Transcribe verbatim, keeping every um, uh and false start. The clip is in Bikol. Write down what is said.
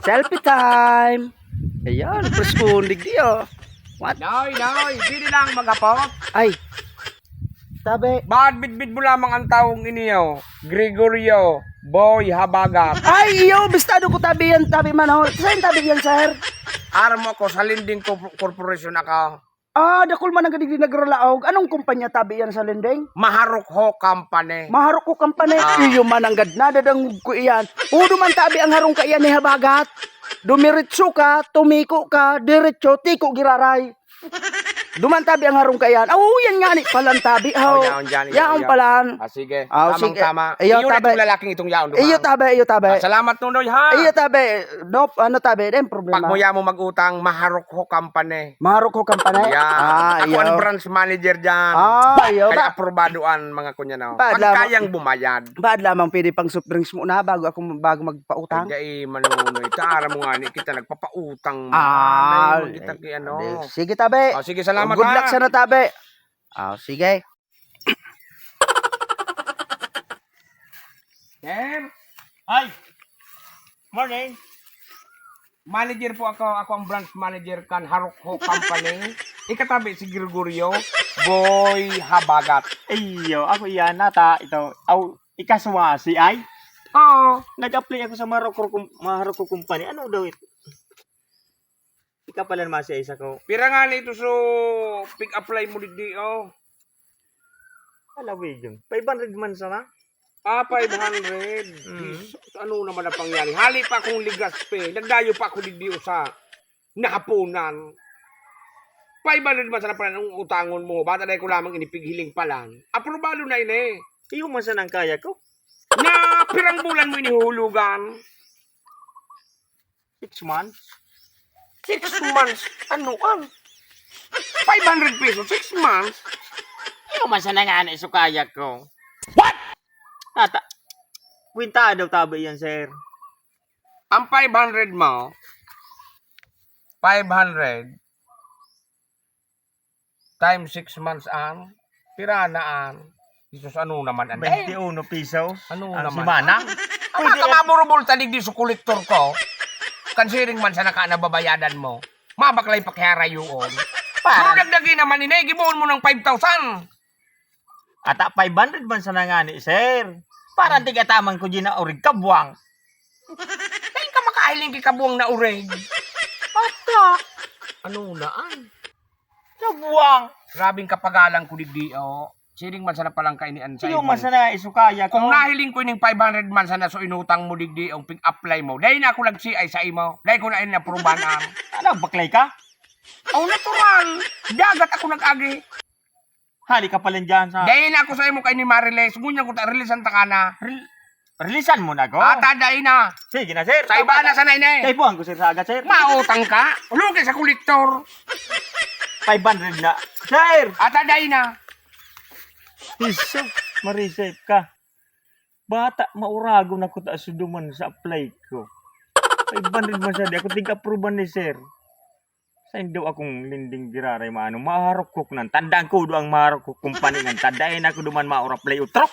Selfie time! Ayan, presko, digdi, oh. What? Noy, Noy, pwede lang maghapot? Ay, tabi. Baad bidbid mo lamang ang tawong ini, oh. Gregorio Boy Habagat. Ay, iyo, bistado ko tabi yan, tabi man, oh. Saan tabi yan, sir? Aram mo ako, sa lending corp-, corporation ako. Ah, dakul man ang gadigdi nagralaog. Anong kumpanya tabi yan sa lending? Maharukho Company. Maharukho Company? Ah. Iyo man ang gad, nadadangog ko iyan. Udo man tabi ang harong kaiyan ni Habagat. Dumiritso ka, tumiko ka, diretso, tiko giraray. Duman tabi ang harong kaiyan. Aw, yan nga ni palan tabi. Oh, Haw. Yaon dyan, Yaon yaon. Palan. Ah, sige. Ah, sige. Tamang-tama. Iyo, Iyo na tabi. Itong lalaking itong yaon, duman. Iyo tabi, iyo tabi. Ah, salamat, Nonoy, ha? Iyo tabi. No, ano tabi? Di problema. Pag muya mo mag-utang, Maharukho Company. Maharukho Company? Yeah. Ah, Ako iyo. Ang branch manager dyan. Ah, iyo. Kaya Ba- aprobado ang mga kunya na. Baad lamang. Pag kayang bumayad. Baad lamang pwede pang soft drinks mo na bago ako, bago magpautang? Ay, dai, Manonoy. Tara mo nga, ni kita nagpapautang. Ah, Dai, kita ki-, ano. Sige, tabi. Oh, sige, salamat, Good ha. Luck sana, tabi. Ah, sige. Sir? Ay! Morning! Manager po ako. Ako ang branch manager kan Harukho Company. Ikatabi si Gregorio Boy Habagat. Iyo, ako iyan, nata, ito. Aw, ikasuwasi ay? Oo. Nag-apply ako sa Maroko, Maroko Company. Ano daw ito? Ika pala naman siya isa ko. Pira nga na ito so pig-apply mo digdi, oh? Alawig yun. Five hundred man sana. Ah, five hundred. Mm. Jesus, ano naman ang pangyari? Hali pa akong ligas pe. Nagdayo pa ako digdi sa nahapunan. Five hundred man sana pala ang utangon mo. Bata dahil ko lamang inipighiling palan. Aprobado na ini. Iyo man sana ang kaya ko. Na pirang bulan mo inihulugan? Six months? Six months? Ano an? Five hundred pesos, six months? Iyo man sana nga na isukaya ko. What? Tata, kwinta daw tabi yan, sir. Ang five hundred mo, five hundred, Time six months an, pira na an? Jesus, ano naman an? Twenty-uno pesos Ano ang naman? Semana? Ang Pwede mga yan. Kamaburubol ta digdi sa kolektor ko. Kan siring man sa naka nababayadan mo. Mabaklay pa kaya rayoon. Parang Pero dagdagi naman ini, gibohon mo ng five thousand. Ata five hundred man sana nga ni, sir. Parang tigataman ko di na orig kabuang. Kain ka makahiling ki kabuang na orig. Ata. Ano na an? Kabuang. Grabing kapagalang ko digdi, oh. Siring man sana palang kainian sa Iyo imo. Man sana isukaya ko. Kung nahiling ko ining five hundred man sana so inutang mo digdi ang pig-apply mo. Dahil na ako nagsiay sa imo. Dahil ko na inaprubahan. Ano, baklay ka? Oh, natural. Dagat ako nag-agi. Hali ka pala dyan sa Dahil na ako sa imo kay ni Mariles. Ngunyan ko ta, releasean ta ka na. Rel- Releasean mo na ko. Ata dai na. Sige na, sir. Sa iba na sana ini. Kaipuhan ko, sir, sa aga, sir. Mautang ka? Lugi sa kolektor. Five hundred na. Sir! Ata dai na. Iso, marisip ka. Bata, mauragon ako ta suduman sa apply ko. Five hundred man siya, di ako tig-approvean ni sir. Sa indo akong lending giraray maano, maharukok nan. Tandaan ko do ang maharukok kumpani ngan. Tandaan ako duman mauraplay utrok.